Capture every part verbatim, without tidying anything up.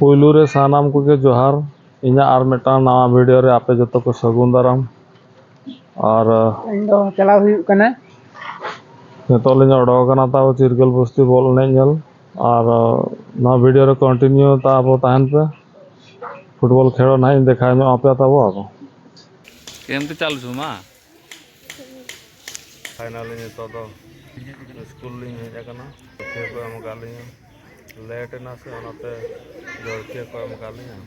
ᱯᱩᱭᱞᱩ ᱨᱮ ᱥᱟᱱᱟᱢ ᱠᱚᱜᱮ ᱡᱚᱦᱟᱨ᱾ ᱤᱧᱟᱹᱜ ᱟᱨ ᱢᱤᱫᱴᱟᱝ ᱱᱟᱣᱟ ᱵᱷᱤᱰᱤᱭᱳ ᱨᱮ ᱟᱯᱮ ᱡᱚᱛᱚ ᱠᱚ ᱥᱟᱹᱜᱩᱱ ᱫᱟᱨᱟᱢ᱾ ᱟᱨ, ᱟᱸ, ᱤᱧ ᱫᱚ ᱪᱟᱞᱟᱣ ᱦᱩᱭᱩᱜ ᱠᱟᱱᱟ᱾ ᱱᱤᱛᱚᱜ ᱞᱤᱧ ᱚᱰᱚᱠ ᱟᱠᱟᱱᱟ ᱛᱟᱵᱚ ᱪᱤᱨᱜᱟᱹᱞ ᱵᱚᱥᱛᱤ ᱵᱚᱞ ᱮᱱᱮᱡ ᱧᱮᱞ᱾ ᱟᱨ, ᱟᱸ, ᱱᱚᱣᱟ ᱵᱷᱤᱰᱤᱭᱳ ᱨᱮ ᱠᱚᱱᱴᱤᱱᱤᱭᱩ ᱛᱟᱵᱚ ᱛᱟᱦᱮᱱ ᱯᱮ᱾ ᱯᱷᱩᱴᱵᱚᱞ ᱠᱷᱮᱞᱳᱰ ᱱᱟᱦᱟᱜ ᱤᱧ ᱫᱮᱠᱷᱟᱣ ᱧᱚᱜ ᱟᱯᱮᱭᱟ ᱛᱟᱵᱚ ᱟᱵᱚ᱾ ᱮᱢᱛᱮ ᱪᱟᱞ ᱥᱩᱢᱟ᱾ ᱯᱷᱟᱭᱱᱟᱞᱤ ᱱᱤᱛᱚᱜ ᱫᱚ ᱥᱠᱩᱞ ᱞᱤᱧ ᱦᱮᱡ ᱟᱠᱟᱱᱟ᱾ ᱯᱟᱹᱴᱷᱩᱣᱟᱹ ᱠᱚ ᱮᱢ ᱟᱠᱟᱫ ᱞᱤᱧᱟ᱾ ᱞᱮᱴ ᱮᱱᱟ ᱥᱮ, ᱚᱱᱟᱛᱮ ᱡᱚᱞᱠᱤᱭᱟᱹ ᱠᱚ ᱮᱢ ᱟᱠᱟᱫ ᱞᱤᱧᱟ᱾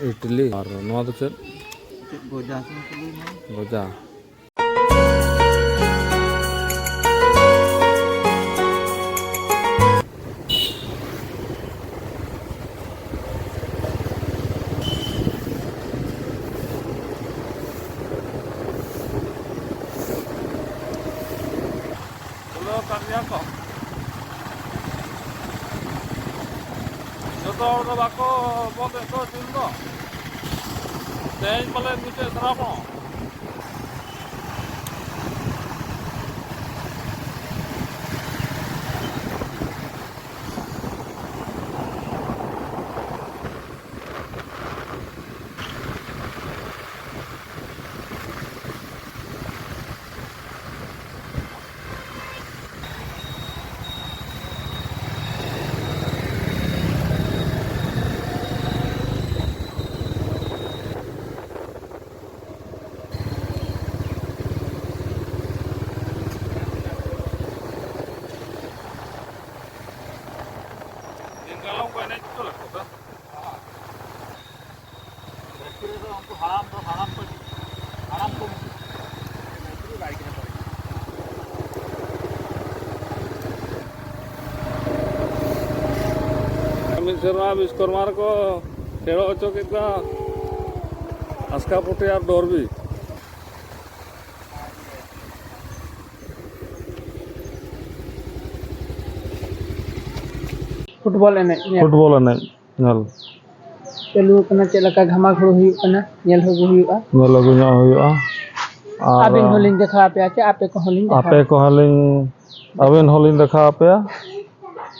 ᱤᱰᱞᱤ᱾ ᱟᱨ ᱱᱚᱣᱟ ᱫᱚ ᱪᱮᱫ? ᱪᱮᱫ ᱜᱚᱡᱟ ᱥᱮ ᱪᱮᱫ ᱞᱟᱹᱭ ᱢᱮ? ᱜᱚᱡᱟ᱾ ᱠᱷᱩᱞᱟᱹᱣ ᱟᱠᱟᱫ ᱜᱮᱭᱟ ᱠᱚ᱾ ᱡᱚᱛᱚ ᱦᱚᱲ ᱫᱚ ᱵᱟᱠᱚ ᱵᱚᱱᱫᱮᱫ ᱫᱚ ᱥᱤᱢ ᱫᱚ᱾ ᱛᱮᱦᱮᱧ ᱯᱟᱞᱮ ᱢᱩᱪᱟᱹᱫ ᱥᱨᱟᱵᱚᱱ᱾ ᱫᱤᱱ ᱠᱟᱞᱚᱢ ᱠᱚ ᱮᱱᱮᱡ ᱦᱚᱪᱚ ᱞᱮᱫ ᱠᱚᱣᱟ᱾ ᱵᱟᱹᱠᱤ ᱨᱮᱫᱚ ᱩᱱᱠᱩ ᱦᱟᱲᱟᱢ ᱫᱚ ᱦᱟᱲᱟᱢ ᱠᱚ, ᱦᱟᱲᱟᱢ ᱠᱚ᱾ ᱢᱤᱫ ᱥᱮᱨᱢᱟ ᱵᱤᱥᱠᱚᱨᱢᱟ ᱨᱮᱠᱚ ᱠᱷᱮᱞᱳ ᱦᱚᱪᱚ ᱠᱮᱫ ᱠᱚᱣᱟ ᱟᱥᱠᱟᱯᱩᱴᱤ ᱟᱨ ᱰᱚᱨᱵᱤ᱾ ᱯᱷᱩᱴᱵᱚᱞ ᱮᱱᱮᱡ ᱧᱮᱞ᱾ ᱯᱷᱩᱴᱵᱚᱞ ᱮᱱᱮᱡ ᱧᱮᱞ᱾ ᱪᱟᱹᱞᱩ ᱟᱠᱟᱱᱟ, ᱪᱮᱫ ᱞᱮᱠᱟ ᱜᱷᱟᱢᱟᱜᱷᱩᱲ ᱦᱩᱭᱩᱜ ᱠᱟᱱᱟ, ᱧᱮᱞ ᱟᱹᱜᱩ ᱦᱩᱭᱩᱜᱼᱟ᱾ ᱧᱮᱞ ᱟᱹᱜᱩ ᱧᱚᱜ ᱦᱩᱭᱩᱜᱼᱟ᱾ ᱟᱨ ᱟᱹᱵᱤᱱ ᱦᱚᱸᱞᱤᱧ ᱫᱮᱠᱷᱟᱣ ᱟᱯᱮᱭᱟ, ᱪᱮ ᱟᱯᱮ ᱠᱚᱦᱚᱸ ᱞᱤᱧ ᱫᱮᱠᱷᱟᱣ ᱟᱯᱮ ᱠᱚᱦᱚᱸ ᱞᱤᱧ, ᱟᱹᱵᱤᱱ ᱦᱚᱸᱞᱤᱧ ᱫᱮᱠᱷᱟᱣ ᱟᱯᱮᱭᱟ᱾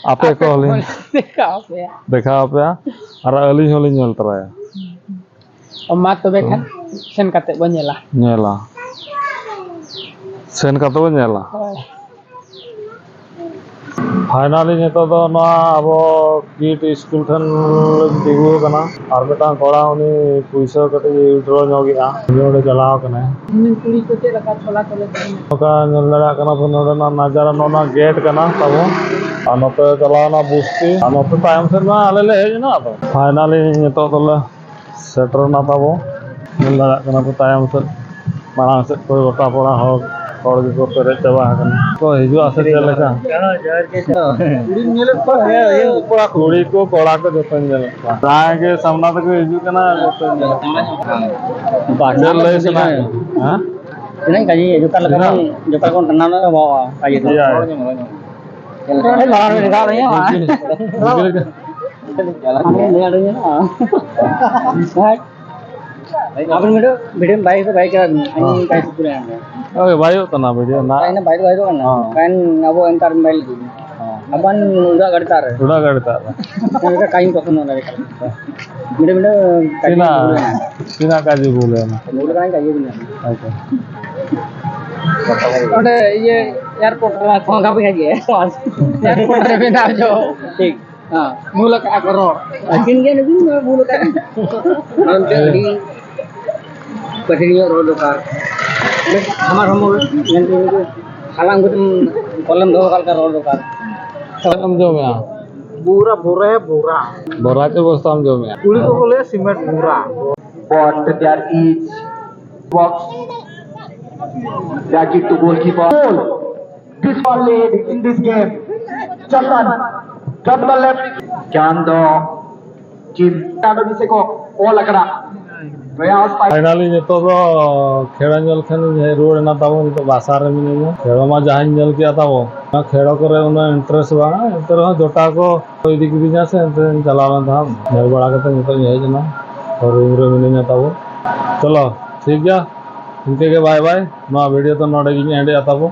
ᱟᱯᱮ ᱠᱚᱦᱚᱸ ᱞᱤᱧ ᱫᱮᱠᱷᱟᱣ ᱟᱯᱮᱭᱟ᱾ ᱫᱮᱠᱷᱟᱣ ᱟᱯᱮᱭᱟ ᱟᱨ ᱟᱹᱞᱤᱧ ᱦᱚᱸᱞᱤᱧ ᱧᱮᱞ ᱛᱚᱨᱟᱭᱟ᱾ ᱢᱟ ᱛᱚᱵᱮ ᱠᱷᱟᱱ ᱥᱮᱱ ᱠᱟᱛᱮ ᱵᱚᱱ ᱧᱮᱞᱟ᱾ ᱧᱮᱞᱟ᱾ ᱥᱮᱱ ᱠᱟᱛᱮ ᱵᱚᱱ ᱧᱮᱞᱟ᱾ ᱦᱳᱭ᱾ ᱯᱷᱟᱭᱱᱟᱞᱤ ᱱᱤᱛᱚᱜ ᱫᱚ ᱱᱚᱣᱟ ᱟᱵᱚ ᱠᱤᱰ ᱥᱠᱩᱞ ᱴᱷᱮᱱ ᱛᱤᱸᱜᱩ ᱟᱠᱟᱱᱟ᱾ ᱟᱨ ᱢᱤᱫᱴᱟᱝ ᱠᱚᱲᱟ ᱩᱱᱤ ᱯᱩᱭᱥᱟᱹ ᱠᱟᱹᱴᱤᱡ ᱩᱭᱤᱛᱷᱰᱨᱚ ᱧᱚᱜ ᱮᱫᱟ, ᱩᱱᱤ ᱚᱸᱰᱮ ᱪᱟᱞᱟᱣ ᱟᱠᱟᱱᱟᱭ᱾ ᱩᱱᱤ ᱠᱩᱲᱤ ᱠᱚ ᱪᱮᱫ ᱞᱮᱠᱟ ᱪᱷᱚᱞᱟ ᱠᱚᱞᱮ ᱛᱟᱦᱮᱱᱟ? ᱱᱚᱝᱠᱟ ᱧᱮᱞ ᱫᱟᱲᱮᱭᱟᱜ ᱠᱟᱱᱟ ᱵᱚᱱ ᱱᱚᱰᱮᱱᱟᱜ ᱱᱟᱡᱟᱨᱟ, ᱱᱚᱜᱼᱚ ᱱᱚᱣᱟ ᱜᱮᱴ ᱠᱟᱱᱟ ᱛᱟᱵᱚ᱾ ᱟᱨ ᱱᱚᱛᱮ ᱪᱟᱞᱟᱣ ᱮᱱᱟ ᱵᱩᱥᱛᱤ, ᱟᱨ ᱱᱚᱛᱮ ᱛᱟᱭᱚᱢ ᱥᱮᱫ ᱢᱟ ᱟᱞᱮ ᱞᱮ ᱦᱮᱡ ᱮᱱᱟ᱾ ᱟᱫᱚ ᱯᱷᱟᱭᱱᱟᱞᱤ ᱱᱤᱛᱚᱜ ᱫᱚᱞᱮ ᱥᱮᱴᱮᱨ ᱮᱱᱟ ᱛᱟᱵᱚ᱾ ᱧᱮᱞ ᱫᱟᱲᱮᱭᱟᱜ ᱠᱟᱱᱟ ᱯᱮ ᱛᱟᱭᱚᱢ ᱥᱮᱫ, ᱢᱟᱲᱟᱝ ᱥᱮᱫ ᱠᱚ ᱜᱚᱴᱟ ᱯᱟᱲᱟ ᱦᱚᱲ, ᱦᱚᱲ ᱜᱮᱠᱚ ᱯᱮᱨᱮᱡ ᱪᱟᱵᱟ ᱟᱠᱟᱱᱟ᱾ ᱠᱚ ᱦᱤᱡᱩᱜᱼᱟ ᱥᱮ ᱪᱮᱫ ᱞᱮᱠᱟ? ᱠᱩᱲᱤᱧ ᱧᱮᱞᱮᱫ ᱠᱚᱣᱟ, ᱦᱮᱸ, ᱤᱭᱟᱹ, ᱠᱚᱲᱟ ᱠᱚ᱾ ᱠᱩᱲᱤ ᱠᱚ, ᱠᱚᱲᱟ ᱠᱚ ᱡᱚᱛᱚᱧ ᱧᱮᱞᱮᱫ ᱠᱚᱣᱟ᱾ ᱡᱟᱦᱟᱸᱭ ᱜᱮ ᱥᱟᱢᱱᱟ ᱛᱮᱠᱚ ᱦᱤᱡᱩᱜ ᱠᱟᱱᱟ, ᱡᱚᱛᱚᱧ ᱧᱮᱞᱮᱫ ᱠᱚᱣᱟ᱾ ᱵᱟᱝ, ᱪᱮᱫ ᱞᱟᱹᱭ ᱥᱟᱱᱟᱭᱮᱫ ᱢᱮᱭᱟ? ᱦᱮᱸ? ᱛᱤᱱᱟᱹᱜ ᱠᱟᱡᱮ, ᱡᱚᱛᱚ ᱞᱮᱠᱟ ᱛᱤᱱᱟᱹᱜ? ᱵᱚᱱ, ᱡᱚᱛᱚ ᱵᱚᱱ ᱴᱟᱱᱟᱣ ᱧᱚᱜ ᱵᱚᱦᱚᱜᱼᱟ, ᱠᱟᱡᱮ ᱫᱚ᱾ ᱮᱭᱟᱭ᱾ ᱟᱹᱰᱤ ᱢᱟᱨᱟᱝ ᱢᱤᱫ ᱫᱷᱟᱣ ᱨᱮ ᱦᱩᱭᱩᱜᱼᱟ᱾ ᱜᱤᱫᱽᱨᱟᱹ ᱠᱚ᱾ ᱟᱹᱰᱤ ᱢᱟᱨᱟᱝ ᱦᱩᱭᱩᱜᱼᱟ᱾ ᱟᱵᱮᱱ ᱢᱤᱫᱴᱮᱡ ᱵᱷᱤᱰᱤᱭᱳ ᱵᱟᱭ ᱠᱚ ᱵᱟᱭ ᱠᱟᱱᱟ, ᱟᱹᱞᱤᱧ ᱦᱮᱸ᱾ ᱵᱟᱭ ᱠᱩᱞᱤ ᱟᱢ ᱠᱟᱱᱟ᱾ ᱳᱭ, ᱵᱟᱭᱚᱜ ᱠᱟᱱᱟ ᱵᱷᱤᱰᱤᱭᱳ ᱨᱮᱱᱟᱜ᱾ ᱠᱟᱭᱱᱟ ᱵᱟᱭ ᱠᱚ ᱵᱟᱭ ᱠᱟᱱᱟ᱾ ᱦᱮᱸ᱾ ᱠᱟᱭᱱ ᱟᱵᱚ ᱮᱱᱠᱟᱨ ᱢᱮᱞ ᱠᱚ᱾ ᱦᱮᱸ᱾ ᱟᱵᱟᱱ ᱩᱰᱟᱹᱜ ᱜᱟᱹᱰᱤ ᱛᱟᱨ ᱨᱮ᱾ ᱩᱰᱟᱹᱜ ᱜᱟᱹᱰᱤ ᱛᱟᱨ ᱨᱮ᱾ ᱢᱤᱫᱴᱮᱡ ᱠᱟᱭᱱ ᱠᱚᱠᱷᱚᱱ ᱚᱱᱟ ᱞᱮᱠᱟ᱾ ᱢᱤᱫᱴᱮᱡ, ᱢᱤᱫᱴᱮᱡ ᱠᱟᱭᱱ ᱛᱤᱱᱟᱹᱜ, ᱵᱷᱩᱞ ᱮᱱᱟ᱾ ᱛᱤᱱᱟᱹᱜ ᱠᱟᱡᱮ ᱵᱷᱩᱞ ᱮᱱᱟ? ᱵᱷᱩᱞ ᱠᱟᱱᱟ, ᱠᱟᱡᱮ ᱵᱷᱩᱞ ᱮᱱᱟ᱾ ᱟᱪᱪᱷᱟ᱾ ᱚᱸᱰᱮ ᱤᱭᱟᱹ ᱮᱭᱟᱨᱯᱳᱨᱴ ᱨᱮ᱾ ᱦᱚᱸ, ᱜᱟᱯᱮ ᱦᱮᱡ ᱜᱮ᱾ ᱮᱭᱟᱨᱯᱳᱨᱴ ᱨᱮ ᱵᱮᱱᱟᱣ ᱡᱚ᱾ ᱴᱷᱤᱠ᱾ ᱦᱮᱸ, ᱵᱷᱩᱞ ᱟᱠᱟᱜᱼᱟ ᱠᱚ ᱨᱚᱲ᱾ ᱟᱹᱠᱤᱱ ᱜᱮ ᱱᱩᱠᱤᱱ ᱵᱷᱩᱞ ᱟᱠᱟᱫ ᱠᱤᱱ᱾ ᱚᱱᱟᱛᱮ ᱟᱹᱰᱤ ᱠᱟᱹᱴᱤᱡ ᱧᱚᱜ ᱨᱚᱲ ᱫᱚᱨᱠᱟᱨ᱾ ᱵᱮᱥ ᱦᱟᱢᱟᱞ ᱦᱚᱲᱢᱚ ᱢᱮᱱᱛᱮ ᱩᱱᱠᱩ ᱦᱟᱞᱟᱝ ᱠᱟᱛᱮᱢ ᱠᱚᱞᱮᱢ ᱫᱚᱦᱚ ᱠᱟᱜ ᱞᱮᱠᱟ ᱨᱚᱲ ᱫᱚᱨᱠᱟᱨ᱾ ᱪᱮᱫ ᱮᱢ ᱡᱚᱢᱮᱜᱼᱟ? ᱵᱩᱨᱟ, ᱵᱩᱨᱟ, ᱵᱩᱨᱟ᱾ ᱵᱚᱨᱟ ᱪᱮᱫ ᱵᱚᱥᱛᱟᱢ ᱡᱚᱢᱮᱜᱼᱟ? ᱠᱩᱲᱤ ᱠᱚᱠᱚ ᱞᱟᱹᱭᱟ cement ᱵᱩᱨᱟ᱾ But there is box. Back it to goalkeeper. This one lead in this game. Chatan, double left. ᱡᱟᱦᱟᱸ ᱫᱚ ᱡᱤᱢ ᱮᱠᱟᱰᱮᱢᱤ ᱥᱮᱫ ᱠᱚ ᱚᱞ ᱟᱠᱟᱱᱟ᱾ ᱯᱨᱚᱭᱟᱥ ᱯᱟᱭ- ᱯᱷᱟᱭᱱᱟᱞᱤ ᱱᱤᱛᱚᱜ ᱫᱚ ᱠᱷᱮᱲᱟ ᱧᱮᱞ ᱠᱷᱟᱱ ᱤᱧ ᱦᱮᱡ ᱨᱩᱣᱟᱹᱲ ᱮᱱᱟ ᱛᱟᱵᱚ᱾ ᱱᱤᱛᱚᱜ ᱵᱟᱥᱟ ᱨᱮ ᱢᱤᱱᱟᱹᱧᱟ᱾ ᱠᱷᱮᱲᱚ ᱢᱟ ᱡᱟᱦᱟᱸᱧ ᱧᱮᱞ ᱠᱮᱜᱼᱟ ᱛᱟᱵᱚ, ᱚᱱᱟ ᱠᱷᱮᱲᱚ ᱠᱚᱨᱮ ᱩᱱᱟᱹᱜ ᱤᱱᱴᱟᱨᱮᱥᱴ ᱵᱟᱝᱟ, ᱮᱱᱛᱮ ᱨᱮᱦᱚᱸ ᱡᱚᱴᱟᱣ ᱠᱚ ᱤᱫᱤ ᱠᱤᱫᱤᱧᱟ ᱥᱮ, ᱮᱱᱛᱮ ᱪᱟᱞᱟᱣ ᱞᱮᱱ ᱛᱟᱦᱮᱸᱫ᱾ ᱧᱮᱞ ᱵᱟᱲᱟ ᱠᱟᱛᱮ ᱱᱤᱛᱚᱜ ᱤᱧ ᱦᱮᱡ ᱮᱱᱟ ᱨᱩᱢ ᱨᱮ ᱢᱤᱱᱟᱹᱧᱟ ᱛᱟᱵᱚ᱾ ᱪᱚᱞᱚ, ᱴᱷᱤᱠ ᱜᱮᱭᱟ, ᱤᱱᱠᱟᱹ ᱜᱮ, ᱵᱟᱭ ᱵᱟᱭ᱾ ᱱᱚᱣᱟ ᱵᱷᱤᱰᱤᱭᱳ ᱫᱚ ᱱᱚᱰᱮ ᱜᱤᱧ ᱮᱱᱰ ᱮᱫᱼᱟ ᱛᱟᱵᱚ᱾